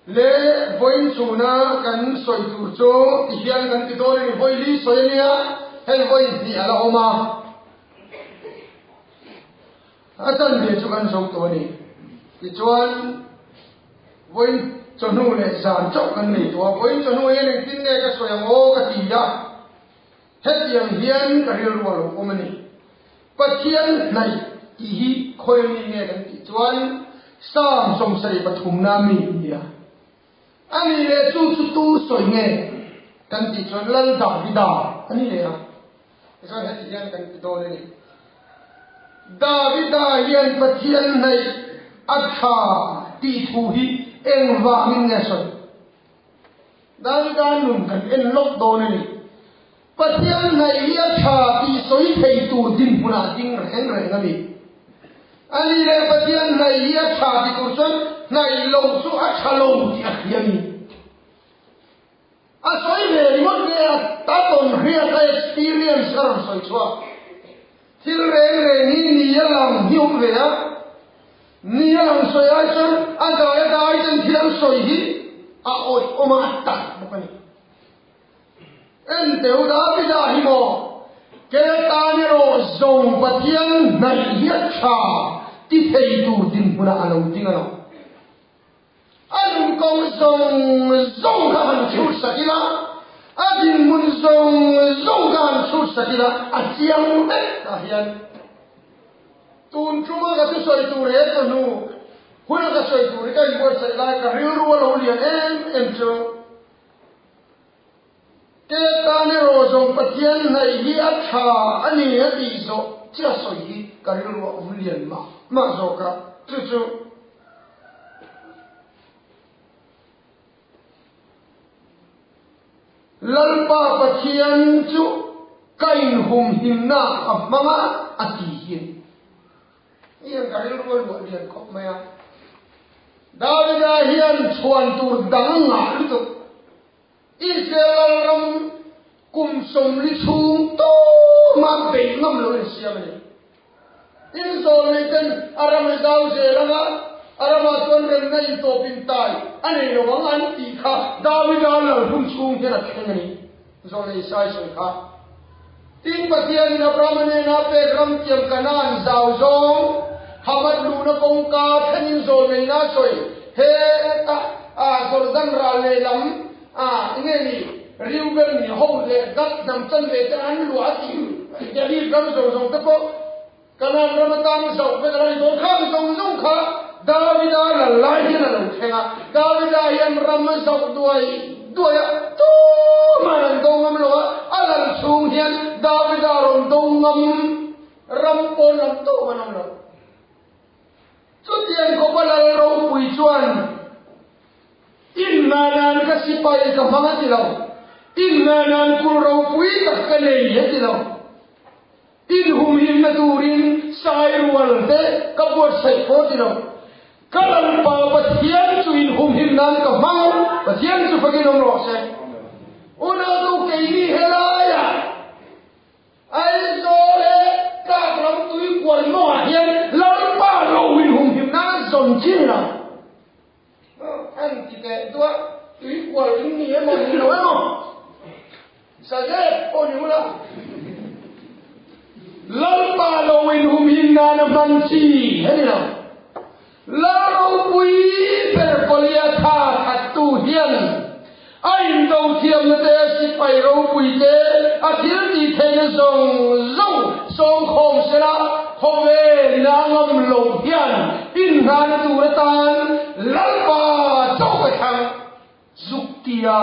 Le vawiin chhuna kan sawi tur chu ti hian kan ti dawn a ni. Vawi li sawi a nia, hei vawi hnih a la awm a. A chanve chu kan zo tawh a ni. Tichuan vawiin chawhnu leh zan chauh kan nei tawh a. Vawiin chawhnu hian engtin nge ka sawi ang aw ka ti a. Hetiang hian ka rilru a lo awm a ni. Pathian hnaih tih hi khawi mi nge kan tih chuan Psalm 73 na mi a ni a. A nih leh chu chu tu sawi nge kan tih chuan Lal Davida a ni leh a. Tichuan heti hian kan ti dawn a ni. Davida hian Pathian hnaih a tha tih thu hi engvangin nge a sawi? Davida nun kan en lawk dawn a ni. Pathian hnaih hi a tha tih sawi thei tur dinhmunah ding reng reng a ni. A ni leh Pathian hnaih hi a tha ti tur chuan hnaih lo chu a tha lo tih a hria a ni. A sawi ve ringawt nge a ta tawn hriat a experience a rawn sawi chhuak. Thil reng reng hi ni a lang hi awm ve a, ni a lang sawi ai chuan a dai a dai ten thil an sawi hi a awih awm a, a tak bawk a ni. En teu Davida hi maw, ke tan erawh zawng Pathian hnaih hi a tha ti thei tur dinhmunah a lo ding a lo. A nunkawng zawng zawng kha han chhut sak ila, a dinhmun zawng zawng kha han chhut sak ila, a chiang vek tah hian. Tun tuma ka thusawi tur he chawhnu huna ka sawi tur hi ka inbuatsaih lai ka rilru a lo lian em em chu. Ke tan erawh zawng Pathian hnaih hi a tha a ni a tih zawh chiah sawi hi ka rilru a awm lian mah mah zawk a, chu chu Lalpa Pathian chu ka inhumhimna a hmang a a ti hi a ni. Hian ka rilru a luah lian khawp mai a. Davida hian chhuan tur dang ngah lutuk. Israel ram kum 40 chhung tuma beih ngam lo in siam a ni. In zawl nei ten a ram a zau zel anga a ramah chuan remna in tawp in tai a nei lo ang an tih kha Davida lal hun chhung hian a thleng a ni. Zawl nei sai sawi kha. Tin, Pathianin Abrahama hnena pek ram tiam Kanaan zau zawng, Hamath luhna kawngka thlenin zawl neihna a sawi. Heta a Jordan ral lehlam a enge ni Reuben ni ho leh Gad hnam chanve te an luah a tih Galil ram zawng zawng te pawh Kanaan ram atan zauh vek a la ni dawn. Khang zawng zawng kha Davida lal lai hian a lo thleng a. Davida hian ram a zauh duai duai a, tumah an do ngam lo a. A lal chhung hian Davida rawn do ngam ram pawn lam tum an awm lo. Chutiang khawpa lal ropui chuan Inngahnan ka sipai ka hmang a ti lo, inngahnan kul ropui tak ka nei a ti lo. Inhumhimna turin sairual te ka buatsaih pawh ti lo. Ka Lalpa Pathian chu inhumhim nan ka hmang, Pathian chu fakin awm rawh se. Unautu keini helaiah Aizawl he tlak lam tui kual mawngah hian Lalpa lo inhumhim nan zawn chin lo. An ti teh duah, tui kual in ni emaw ni lo emaw. Sazep pawh ni ula. Lalpa lo inhumhim nana hman chi a ni lo. Lal ropui ber Goliatha thattu hian a indo thiamna te, sipai ropui te, a thil tih theihna zawng zawng sawmkhawm sela khawvel ina ngam lo hian inhnana tur atan Lalpa chauh ka thlang zuk tia.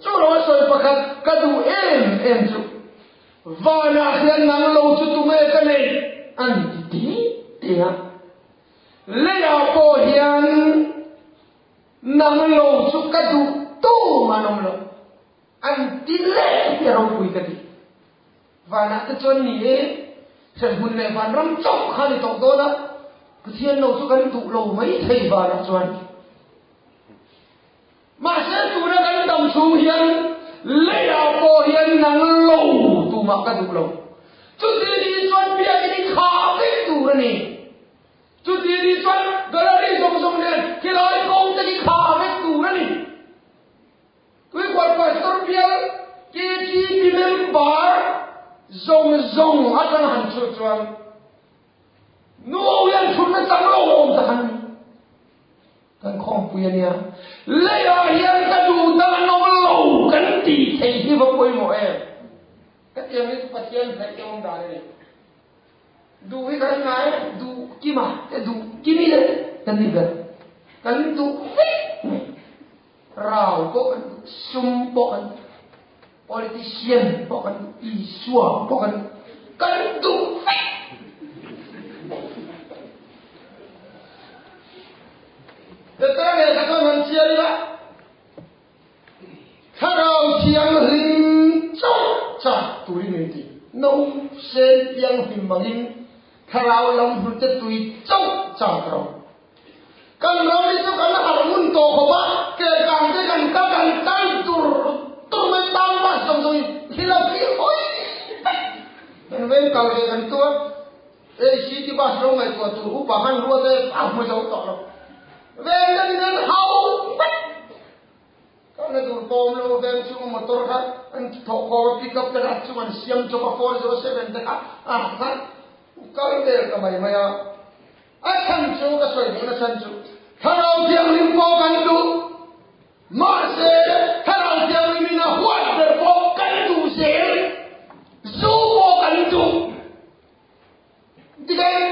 Chu lo a sawi pakhat ka duh em em chu, Vanah hian nang lo chu tunge ka nei? an ti te te a. Leiah pawh hian nang lo chu ka duh tum an awm lo, an ti leh hi a ropui ka ti. Vanah te chuan ni e, hremhmun leh vanram chauh kha a ni tawh dawn a, Pathian lo chu kan duh lo mai thei vanah chuan. Mahse tuna kan dam chhung hian leiah pawh hian nang lo tumah ka duh lo. Chuti ni chuan biakinn i khah vek tur a ni. Chuti ni chuan gallery zawng zawng nen khilai kawng te khi khah vek. Zawng atanga han chhut chuan nu hian chhunna chang lo awm tak an ni. Kan khawmpui a nia. Leiah hian ka duh dang an awm lo kan tih theih hi va pawimawh em? Hetiang hi chu Pathian hnaih te awm dan a ni. Duh hi kan ngai duh kima te duh kimi le kan ni ber. Kan duh vek mai. Rau pawh kan duh, sum pawh kan duh, politician pawh kan duh, Isua pawh kan duh. Kan duh vek. Petera lehkha chuan han chhiar ila, Thlarau Thianghlim chauh chak turin min ti. Nausen pianghlim bangin Thlarau lam hnute tui chauh chak ro. Kan ram hi chu kan harh ngun tawh khawp a, kehkang te kan kal kan kal tur tur mai tan bus zawng zawng in thil a phir hawi vek. Kan veng kal ve kan tua hei city bus lo ngaihtuah tur upa khan ruat e a hmu zo tawh lo. Veng te in an hau vek. Kalna tur pawm lo veng chhunga motor kha an thawh khawm a pick up te kha chu an siam chawp a 407 te kha a kha kal vel ta mai mai a. A chhan chu ka sawi duhna chhan chu Thlarau Thianghlim pawh kan duh, mahse Thlarau Thianghlim in a huat ber pawh kan duh zel, zu pawh kan duh. Dik em?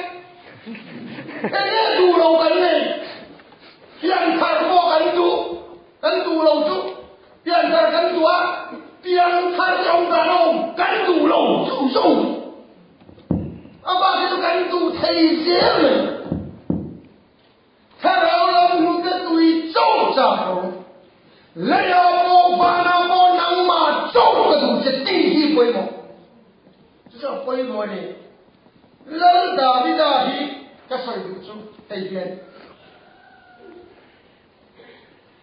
Eng nge duh lo kan nei? Pianthar pawh kan duh, kan duh lo chu pianthar kan duh a, pianthar te awm dan a awm, kan duh lo chu zu. A bak hi chu kan duh thei zel mai. Thlarau lam hnute tui chauh chak lo. Leiah pawh vanah pawh nangmah chauh ka duh che tih hi pawimawh. Chu chu a pawimawh a ni. Lal Davida hi ka sawi duh chu hei hian.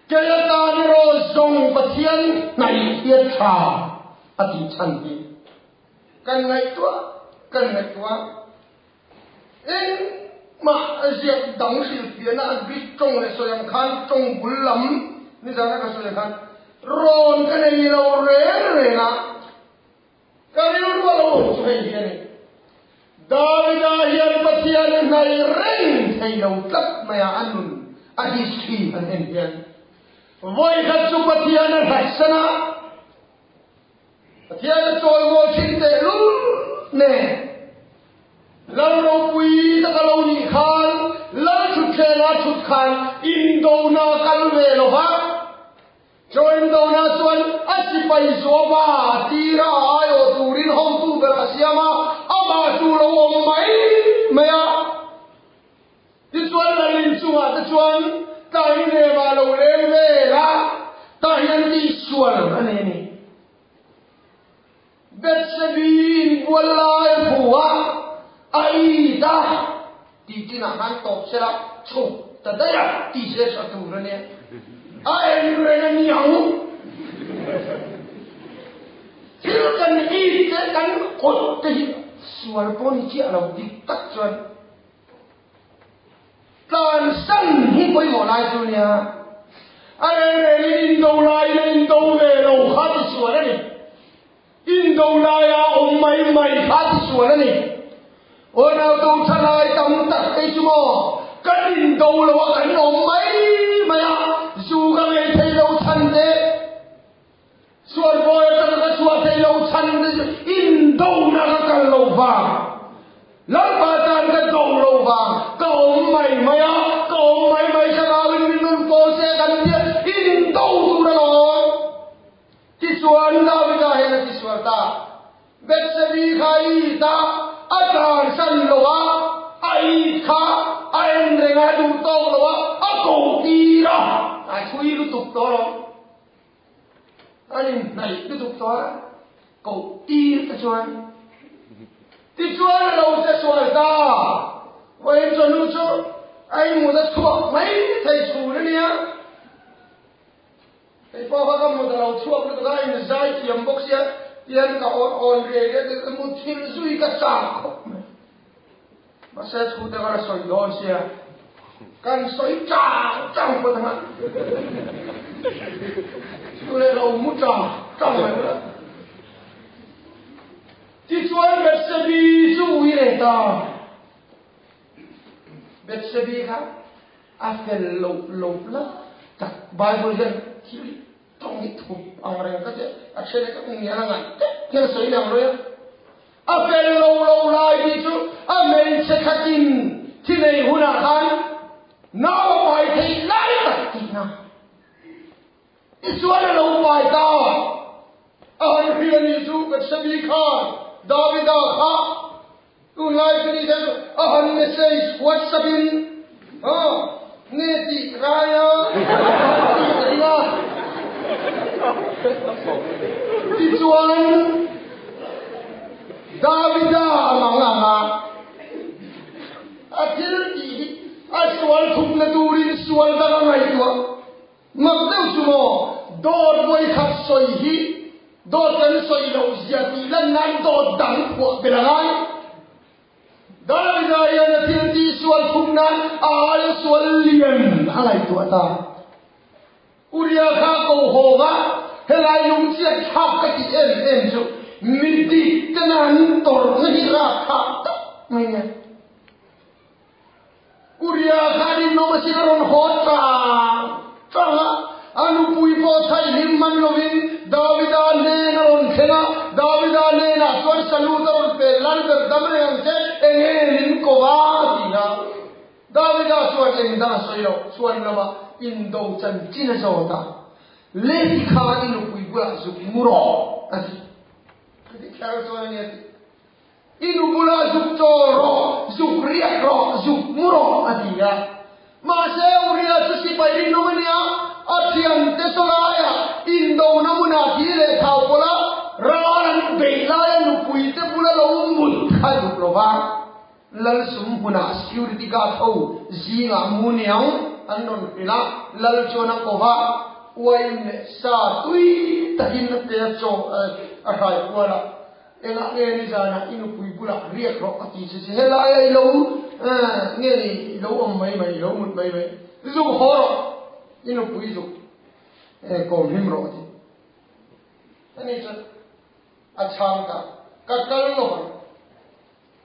Kei atan erawh zawng Pathian hnaih hi a tha a tih chhan hi. Kan ngaihtuah kan ngaihtuah engmah a ziak dang hrilhfiahna a Greek tawng leh sawi ang khan tawng bul lam nizana ka sawi ang khan rawn ka nei lo reng reng a, ka rilru a lo awm chu hei hi a ni. Davida hian Pathian a hnaih reng thei lo tlat mai a, a nun a history han en hian vawikhat chu Pathian a hlatsan a, Pathian a chawimawi thin tehlul nen Lal ropui taka lo nih khan Lal thutthlengah thut khan indona kal ve lo va. Chu indona chuan a sipai Joaba tira a aiawh turin hotu ber a siam a, amah chu lo awm mai mai a. Tichuan Lal inchungah te chuan tlai nemah lo leng vel a, tah hian tihsual a nei a ni. Bethsebi inbual lai a hmu a, a it a, tih chinah khan tawp sela chhuk ta daih a tih se tha tur a nia. A en reng a ni ang. Thil kan it te kan awt te hi sual pawh ni chiah lo dik tak chuan Tlansan hi pawimawh lai chu nia. A reng rengin indo laiin a indo ve lo kha ti sual a ni. Indo laia awm mai mai kha ti sual a ni. Aw nauto thalai tam tak te chu maw kan indo lo a kan awm mai mai a, zu ka ngei thei lo chhan te, sual bawi atanga ka chhuah thei lo chhan te chu indona ka kal lo vang. Lalpa tan ka do lo vang, ka awm mai mai a, ka awm mai mai thlarauin min rawn pawl se kan tia indo tur alawm. Tichuan Davida hian a tisual ta. Bethsebi kha a it a, a tlansan lo a, a it kha a en reng a, a duh tawk lo a, a ko tir a, a thui lutuk tawh alawm. An inhnaih lutuk tawh a, koh tir te chuan tichuan a lo che sual ta. Vawiin chawhnu chu a inmut a chhuak mai thei chhun a nia. Kei pawh kha ka mut a lo chhuak lutuk a, inzai thiam bawk sia tian ka awn awn riai riai te ka mut thil zui ka chak khawp mai. Mahse thu te ka la sawi dawn sia, kan sawi chang chang phawt ang a, chu leh lo mu chang chang mai ula. Tichuan Bethsebi chu ui leh ta. Bethsebi kha a fel loh loh la tak Bible hian thil tawng hi thup ang reng ka tia a then ka ngial a ngaih tep hian a sawi lang rei a. A fel lo lo lai tih chu a hmeichhe khatin thi nei hunah khan nau a pai theih lai tak tihna. Tichuan a lo pai ta. A han hria ni chu Bethsebi khan Davida kha tunlai chu ni se a han message WhatsApp in nge tih rai a tih ka ring a. Tichuan Davida a mang ang a, a thil tih hi a sual thupna turin sual dang a ngaihtuah. Mak deuh chu maw, dawt vawikhat sawi hi dawt kan sawi loh zia tih lan nan dawt dang phuah belh a ngai. Davida hian a thil tih sual thum nan a aia sual lian a ngaihtuah ta. Uria kha ko hawng a, helai lungchiat thlak ka tih em em chu midik te nan tawrhna hi rakthlak tak mai nia. Uria khan innawm a sin a rawn haw tang tang a, a nupui pawh chhaih hlim hman lovin Davida hnen a rawn thleng a, Davida hnenah chuan salute a rawn pe, Lal ber dam reng ang che, eng nge min ko va? a ti a. Davida chuan eng dang a sawi loh chuan lamah indo chanchin a zawt a, Lei kha i nupui bulah zuk mu rawh, a ti. Chuti kher chuan a nia tih. I nu bulah zuk chawl rawh, zuk riak rawh, zuk mu rawh, a ti a. Mahse, Uria chu sipai rinawm a nia, a thiante saw laia indona hmunah thi leh thau pawlh a, ral an beih laia nupuite bula lo mut kha duh lo va. Lal sum hmunah security guard ho zingah mu niang an rawn hrilh a, lal chuan a ko va, uain leh sa tui takin a pe a, chaw a hrai kual a. Engah nge nizanah i nupui bulah riak rawh a ti che che, helaia i lo nge ni i lo awm mai mai, i lo mut mai mai, zuk haw rawh, i nupui zuk kawm hlim rawh a ti. Ani chuan a chhang ta, ka kal lo ang.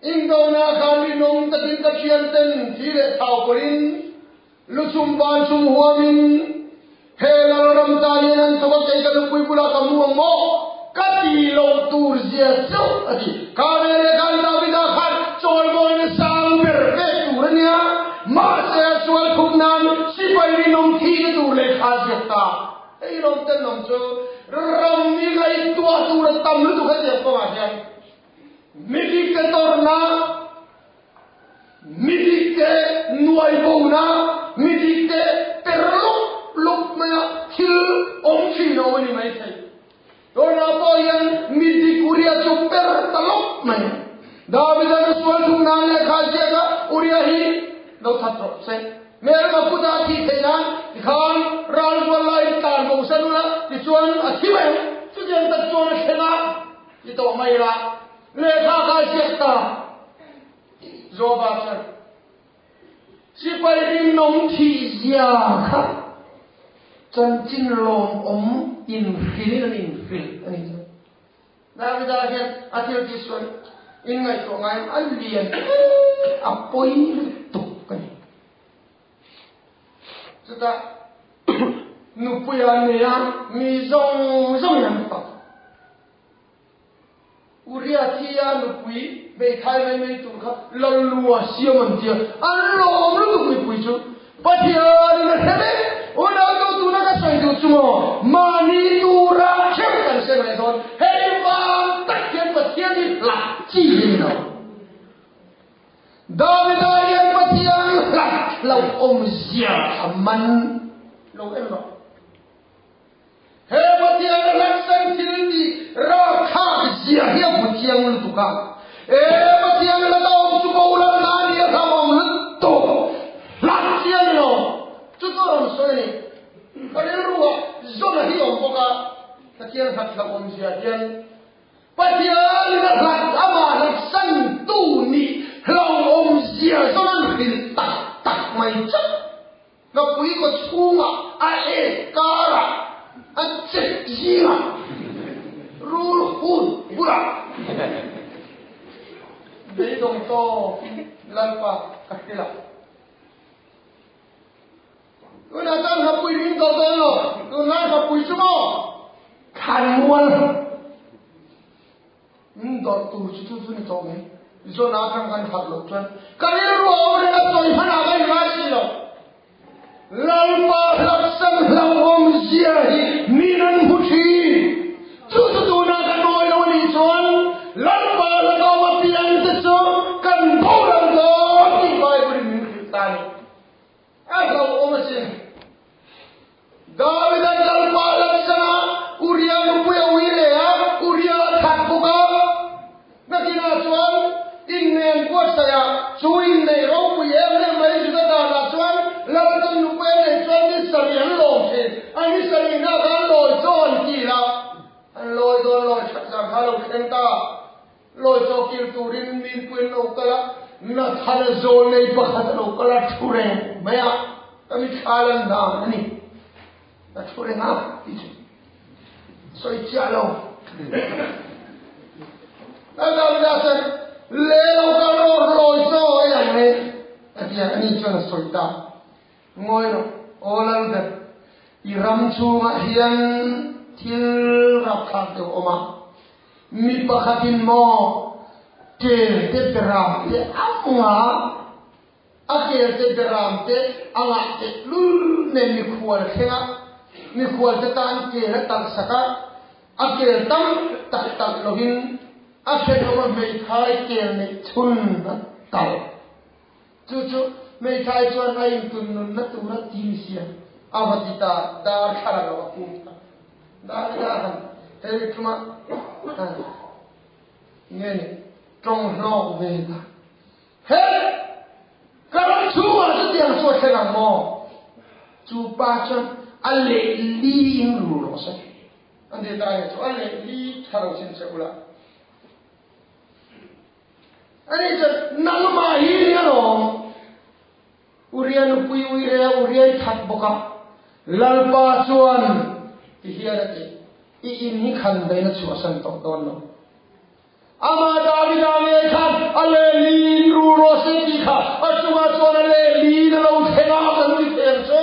Indona khan rinawm takin ka thianten thi leh thau pawlhin, lu chum ban chum huamin, He Lalram tan hian an thawk a, kei ka nupui bulah ka mu ang maw? Ka ti loh tur zia chauh a ti. Kha veleh khan Davida khan chawlmawina sang ber pek tur a nia, mahse a sual khup nan sipai rinawm thihna tur lehkha a ziak ta. Hei rawng tenawm chu ram mi ngaihtuah tur a tam lutuk hetiang kawngah hian. Midikte tawrhna, midikte nuaibona, midikte per lup lup maia thil awm thin a awm a ni maithei. Tawrhna pawh hian midik Uria chu per ta lawp mai. Davida nu sual thung nan lehkha a ziak a, Uria hi lo that rawh se. Hmelma kut a thih theih nan tikhan ral zual laiin tlan bo san ula, tichuan a thi mai ang. Chutiang tak chuan a thleng a. Ti tawh mai la, lehkha kha a ziak ta. Joba chuan, Sipai rinawm thih zia kha chanchin lawmawm inhrilhin an inhrilh a ni chuan. Davida hian a thil tih sual inngaihtuah ngaiin a lian a pawi lutuk a ni. Chutah nupui an nei a, mi zawng zawngin an fak. Uria thi a nupui hmeithai mai mai tur kha Lallu a siam an tia, an lawm lutuk mipui chu. Pathianin a hre vek, unau tuna ka sawi duh chu maw, mahni tura theuh kan hre mai dawn, hei vang tak hian Pathian hi hlat chi hi ni lo. Davida hian Pathian hlat lo awmzia a man lo em rawh. He Pathian a hlatsan thil tih rakthlak zia hi a hmu chiang lutuk a. E Pathian hlat a awm chu boral na a ni a hlauhawm lutuk. Hlat chi a ni lo. Chu chu a rawn sawi a ni. Ka rilru ah zawna hi a awm bawk a, Pathian hlat hlauhawmzia hian Pathianin a hlat amah hlatsantu nih hlauhawmzia zawn an hrilh tak tak mai chauh. Ngapui kaw chhungah a ek karah a chek zingah rul hun bulah. Beidawng tawkin Lalpa ka hrilh a. Tunah chuan Nghapui min dawr dawn lo, tunlai Nghapui chu maw? Thlanmual min dawrh tur chu chu chu ni tawh mai. Zawn atang kan harh loh chuan ka rilru a awm reng a, sawi hmanah ka inngai si lo. Lalpa hlapsan hlauhawm zia hi min an hmu thin. Chu chu tunah kan awi lo anih chuan Lalpa hlauhawm apiang te chu kan boral dawn tih Bible in min hrilh ta a ni. A hlauhawm asin. Davida'n Lalpa hlapsana Uria nupui a ui leh a, Uria a that bawk a. Nakinah chuan inneih an buatsaih a, chu inneih ropui em em mai Juda danah chuan Lalten nupui a neih chuan ni sarih an lawm thin. A ni sarihna khan lawi chaw an kil a, an lawi dawn lawi that zan kha a lo thleng ta. Lawi chaw kil turin minpui an lo kal a, Nathana zawl nei pakhat a lo kal a, thu reng mai a, ka mithla lan dan a ni. Ka thu reng a tih chu sawi chiah lo. Lal Davida chuan, Le lo kal rawh, lawi chaw ei ang le, a ti a, ani chuan a sawi ta. Ngawi rawh, aw Lalber, i ram chhungah hian thil rapthlak deuh a awm a, mi pakhatin maw kel te beram te a nga, A kel te beram te a ngah teh lul nen mikhual a thleng a, mikhual te tan kel a talh sak a, a kel tam tak talh lovin a thenawm a hmeithai kel neih chhun a talh. Chu chu hmeithai chuan a intun nunna tura tim siam a va ti ta, dar thla lo a kum ta. Davida han hei thuma nge ni tawng hlawk ve ta. He ka ram chhungah chutiang chu a thleng ang maw? Chu pa chuan a lehli in rul rawh se. An ti ta a ni chu, a lehli tha lo chin che ula. Ani chuan, Nangmah hi ni alawm. Uria nupui ui re a Uria i that bawk a. Lalpa chuan ti hian a ti, I in hi khan dain a chhuahsan tawh dawn lo. Amah Davida ngei khan a lehliin rul rawh se tih kha a chungah chuan a lehliin a lo thleng a kan ti thei ang chu.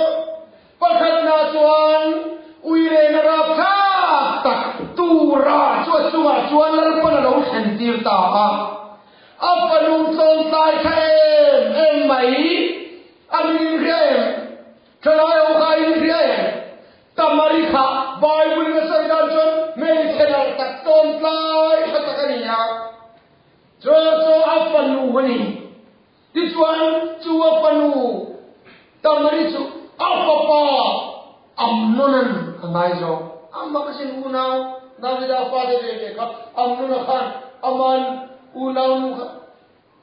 Pakhatna chuan uirena rapthlak tak tura chu a chungah chuan Lalpan a lo thlen tir ta a. A fanu tlawmtlai kha em em mai a min inhria em? Thalai ho kha inhria em? Tamari kha Bible in a sawi dan chuan hmeichhe nalh tak tlawmtlai tha tak a ni a, chu chu a fanu a ni. Tichuan chu a fanu Tamari chu a fapa Amnonan a ngaizawng. Amah ka sin unau Davida fate ve ve kha Amnona khan aman unau nu kha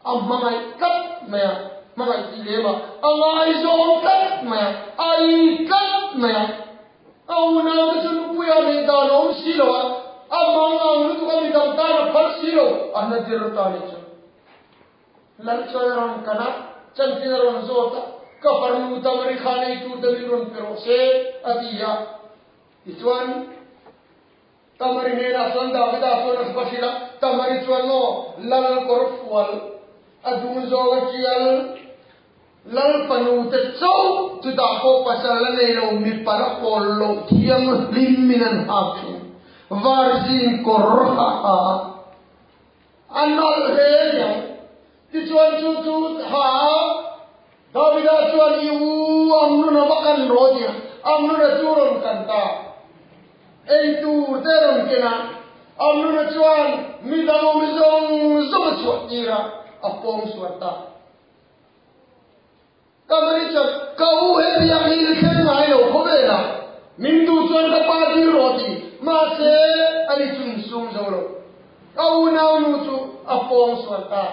A hmangaih tlat mai a, hmangaih tih lem a, a ngaizawng tlat mai a, a i tlat mai a. A unaute chu nupui a neih dan a awm si lo a, a mang ang lutuk a midang tan a phal si lo, a hna dir ta nih chu. Lal chuan a rawn kan a, chanchin a rawn zawt a, ka farnu Tamari kha nei tur te min rawn pe rawh se, a ti a. Tichuan. Tamari hnenah chuan Davida chuan a va hrilh a, Tamari chuan maw lal kawr fual a dung zawng a tial, lal fanu te chauh chutah pawh pasal a nei lo mipa la pawl loh thianghlim in an hak thin, varzin kawr ha ha a, a nalh hle aniang. Tichuan chu chu ha a, Davida chuan i u Amnona va kan rawh tia Amnona chu rawn kan ta. Ei tur te rawn ken a, Amnona chuan midang awm zawng zawng a chhuah tir a, a pawng suat ta. Tamari chuan, Ka u hetiang hi i thleng ngai lo khawvel a, min duh chuan ka pa dil rawh ti. Mahse, ani chu insum zo lo. Ka unaunu chu a pawng sual ta.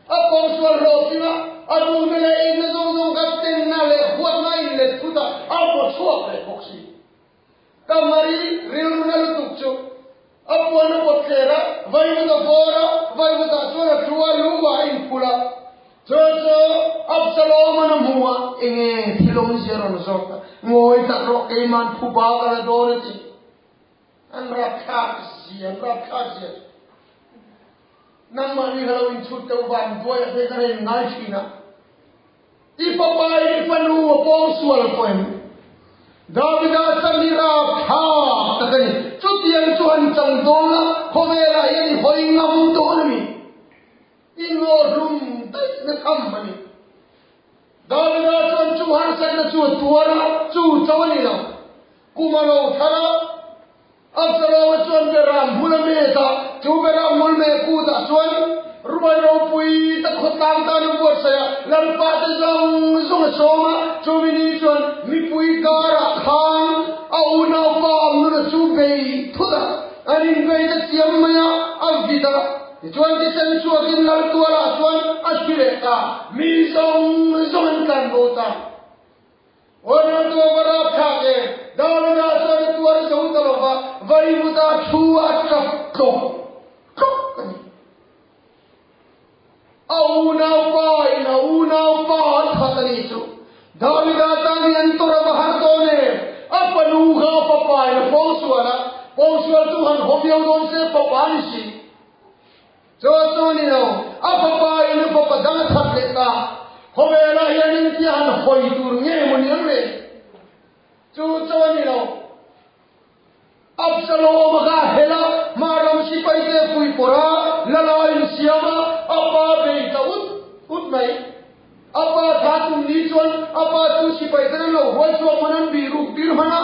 A pawng sual hlawhtling a, a duhna leh inna zawng zawng kha tenna leh huatna a inlet thut a, a paw chhuak leh bawk si. Tamari rilru na lutuk chu a puan a pawt thler a, vaivut a vawr a, vaivutah chuan a thu a, lu ah a inphul a. Chu chu Absalom-a'n a hmu a, Enge thil awmzia rawn zawk a, ngawi tak rawh, keima'n phuba ka la dawn a ti. An rapthlak zia, an rapthlak zia chu. Nangmahni kha lo inchhut teuh van duai ah te ka reng ngai thin a. I fapa in i fanu a pawngsual pawh em? Davida chan hi rapthlak tak a ni. Chutiang chu han chang dawn la, khawvelah hian i hawi ngam dawn a ni. I nawhlum daih na tham a ni. Davida chuan chu harsatna chu a tuar a, chu cho a ni lo. Kum a lo thar a, Absaloma chuan Beram hmul a met a, chu Beram hmul meh kutah chuan ruai ropui tak khawtlang tan a buatsaih a, Lalpa te zawng zawng a sawm a, chumi ni chuan mipui karah khan a unaupa Amnona chu bei thut a, an inbei ta chiam mai a, a vit a. Tichuan thisen chhuakin Lal tualah chuan a thi leh ta, mi zawng zawng an tlanbo ta. Ronaldo va rapthlak e, Davida chuan a tuar zo ta lo va, Vaivuta thu a tap tlawk tlawk a ni. A unaupa in a unaupa a that a nih chu. Davida tan hi an tawrh a va har dawn em? A fanu kha a fapa in a pawngsual a, pawngsual chu han haw viau dawn se fapa a ni si. Chu chu ni lo, a fapa in a fapa dang a that leh ta. Khawvelah hian engtia han hawi tur nge maw ni ang le? Chu chu a ni lo. Absalom a kha hel a, hma ram sipai te pui pawrh a, lala a insiam a, a pa bei ta ut ut mai. A pa tha tum ni chuan a pa chu sipai ten an lo huai chhuak hman an bih ruk tir hman a.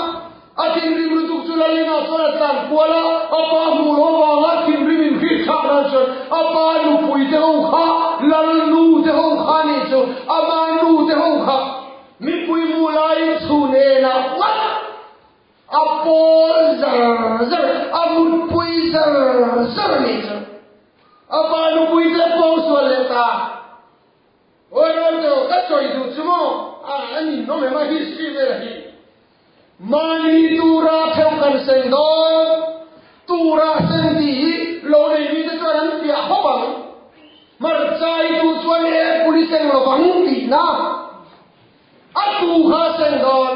A thinrim lutuk chu Lalina chuan a tlan kual a, a pa hmuh loh avanga thinrim in hriat thlak nan chuan a pa nupui te ho kha, Lal nu te ho kha nih chu, ama nu te ho kha mipui hmuh laiin chhun enah ngat a pawl zar zar, a mutpui zar zar nih chu a pa nupui te pawngsual leh ta. Awi Ronaldo ka sawi duh chu maw a a ninawm em a history vel hi mahni tura theuh kan seng dawn tura seng tih hi lo nei mi te chuan an piah khawp ang hmarchai tu chuan e puli seng lovang tihna a tu kha seng dawn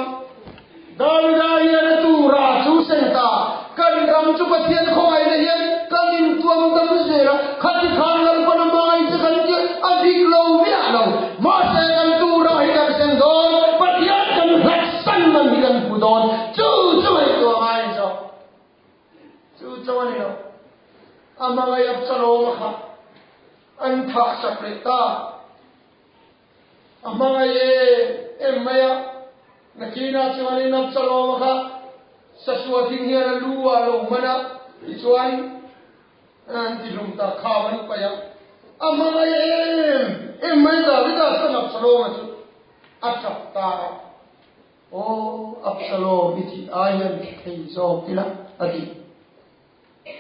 Davida hian a tura chu seng ta kan ram chu Pathian khawngaihna hian kan intuam dam zel a, khati khan Lalpan a hmangaih che kan tih a dik lo miah lo. Mahse kan tura hi kan seng dawn, Pathian kan hlatsan man hi kan hmu dawn, chu chu ngaihtuah ngai a ni zawk. Chu chu a ni lo. A hmangaih Absalom-a kha an thahsak leh ta. A hmangaih e em mai a, nakinah chuanin Absalom-a kha sasua thing hian a lu ah a lo man a, tichuan an tihlum ta kham an paih a. A hmangaih em em mai Davida chuan Absalom-a chu a tap ta a, Aw Absalom, i thih ai hian thi thei zawk ila, a ti.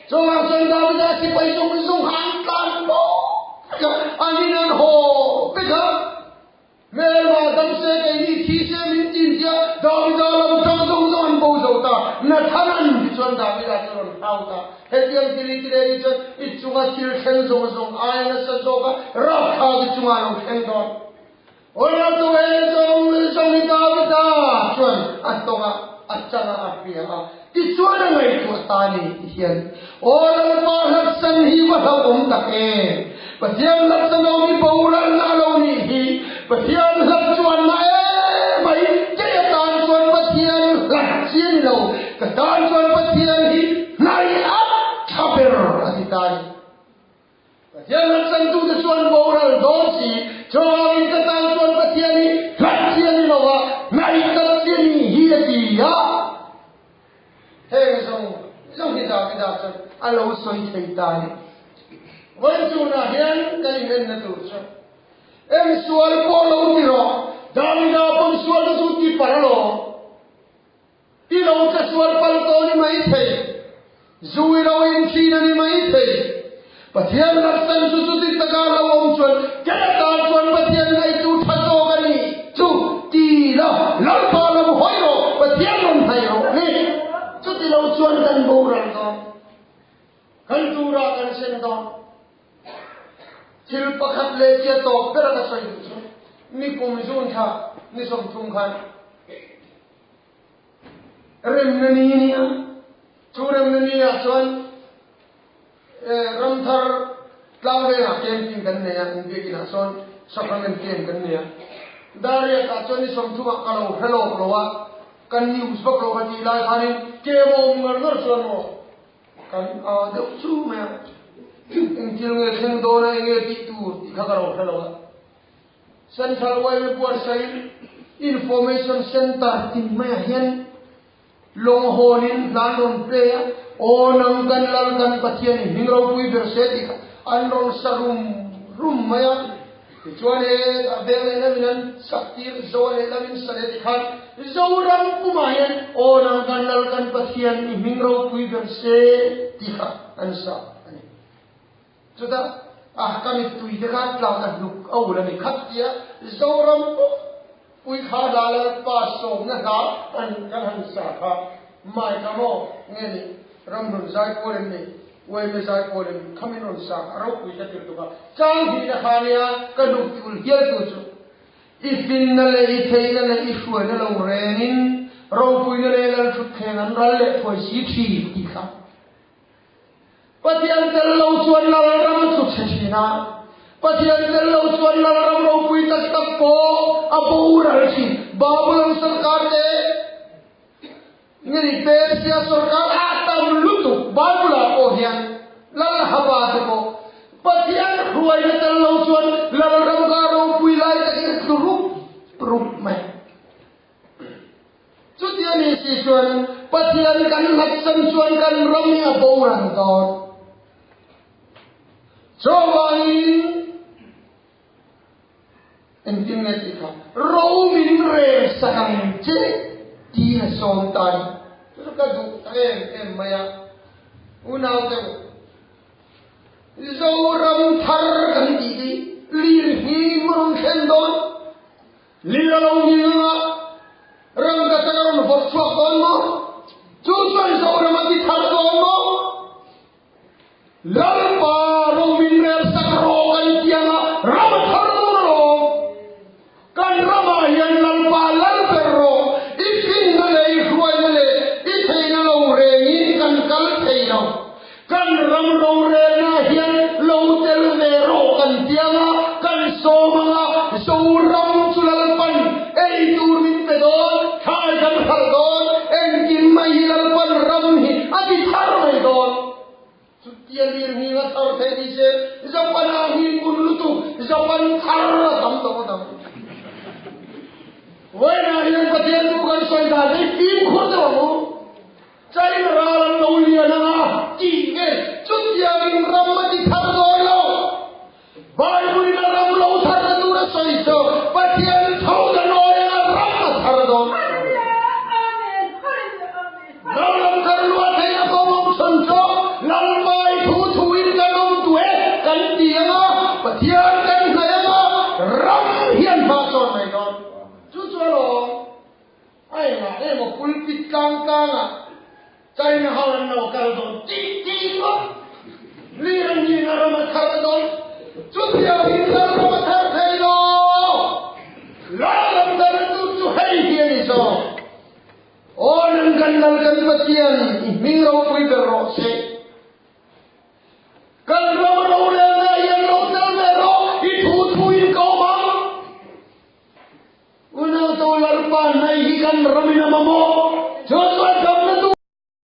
Chungah chuan Davida sipai zawng zawng kha an tlan bawk a, an in an haw vek a. Hmelma dam se keini thi se min tin tia Davida lam tang zawng zawng an bo zo ta. Nathan-an tichuan Davida chu a rawn hau ta. Hetiang thil i ti leh ni chuan i chunga thil thleng zawng zawng ai nasa zawk a, rapthlak i chungah a lo thleng dawn. Awlatu he zawng zawng hi Davida chuan a tawng a, a chang a, a hria a. Tichuan a ngaihtuah ta a ni ti hian, Aw Lalpa hlatsan hi va hlauhawm tak em! Pathian hlatsan awm hi boralna a lo nih hi. Pathian hlat chuan na em mai, kei atan chuan Pathian hlat chi a ni lo, ka tan chuan Pathian hi hnai a tha ber a ti ta a ni. Pathian hlatchantute chuan boral dawn si, chuvangin ka tan chuan Pathian hi hlat chi a ni lo va, hnaih tak chi a ni hi a ti a. Heng zawng zawng hi Davida chuan a lo sawi thei ta a ni. Vawiin chunah hian kan inenna tur chu eng sual pawh lo ti rawh, Davida pawn sualna chu ti par alawm. I lo che sual pal tawh ni mai thei, zu i lo in thin a ni mai thei. Pathian laksan chu chuti taka lo awm chuan kei atan chuan Pathian ngaihtu tha zawk a ni chu ti la, Lalpa lam hawi rawh, Pathian rawn hnaih rawh ni. Chuti lo chuan kan boral dawn, kan turah kan sen dawn. Thil pakhat leh tia tawp ber a ka sawi duh chu ni kum zun tha ni 30 khan Remna ni a ni a, chu remna ni ah chuan Ramthar Tlangvengah camping kan nei a, inbiakinah sawn sacrament camp kan nei a. Dariakah chuan ni sawmthumah ka lo hre lawk lo a, ka news vak lo ka tih lai khanin camp a awm ngar ngar chuan maw kan a deuh chu mai a. Engthil nge thleng dawn a, enge tih tur tih kha ka lo hre lo a. Central yma buatsaih Information Centre tin maiah hian Lawng hawnin hlan rawn pe a, Aw nang kan Lal kan Pathian i hming ropui ber se tih kha an rawn sa rum rum mai a. Tichuan he a veng leh lamin an sak tir, Zoa leh lamin sa leh tikhan Zoram pumah hian Aw nang kan Lal kan Pathian i hming ropui ber se tih kha an sa a ni. Chutah a ka mittui te kha tlang a hnuk a ul a ni khat tia Zoram pum pui kha hla Lalpa sawmna hla an kan han sa kha mai ka maw nge ni Ramhlun zai pawl em ni Uaime zai pawl em kha min rawn sa kha a ropui ka tir tuk a chang hnihna kha nia ka hnuk ti ul hial tu chu i finna leh i theihna leh i hruaina lo rengin ropuina leh Lalthutthleng an ral leh thuai si thin tih kha. Pathian tel lo chuan Lalram a tlu chhe thin a, Pathian tel lo chuan Lalram ropui tak tak pawh a boral thin. Babulon sorkar te nge Persia sorkar a tam lutuk Bible ah pawh hian Lal Haba te pawh Pathian hruaina tel lo chuan Lalram ka ropui lai takin a tlu rup rup mai. Chuti a nih si chuan Pathian kan hlatsan chuan kan ram hi a boral dawn. Chuvangin engtin nge tih kha ro min rel sak ang che tiin a sawm ta a ni. Chu chu ka duh ta em em mai a, unaute u. Zoram thar kan tih hi lir hi rawn thlen dawn. Lir a lo ni ang a, rangka chak a rawn vawrh chhuak dawn maw? Chu chuan Zoram a ti thar dawn maw? Lalpa ro min rel sak rawh kan ti ang a, ram a thar dawn alawm. Kan ramah hian Lalpa lal ber rawh, i finna leh i hruaina leh i theihna lo rengin kan kal thei lo. Kan ram rorelna hian lo tel ve rawh kan ti ang a, kan sawm ang a, Zoram chu Lalpan ei tur min pe dawn, thlai kan hralh dawn, engkim mai hi Lalpan ram hi a ti thar mai dawn. Chutia lirnghing a thar theih ni se, Japan ah nghing kun lutuk, Japan thar a tam tawh ngawt ang. Vawiinah hian Pathian chu kan sawi dan hi fimkhur deuh ang u. China ral an lo lian ang a tih nge chutiangin ram a ti thar dawn lo. Bible in a ram lo thar na tur a sawi chu Pathian tho ta nawi ang a ram a thar dawn. Lalram thar lua theih a kawng awm chhan chu Lalpai thu thu in kan awm tu e kan ti ang a Pathian kan hnaih ang a ram hian hma chawn mai dawn. Chu chu alawm. A engah emaw pulpit tlang tlangah China ho an lo kal dawn tih tih ngawt. Lir an nih na ram a thar dawn. Chutiangin Lalram a thar thei lo. Lalram thar tur chu hei hi a ni zawk. Aw nang kan Lal kan Pathian i hming ropui ber rawh se. Kan ram rorelna hian lo tel ve rawh, i thu thuin ka awm ang. Unau to Lalpa hnai hi kan ram in a mamawh.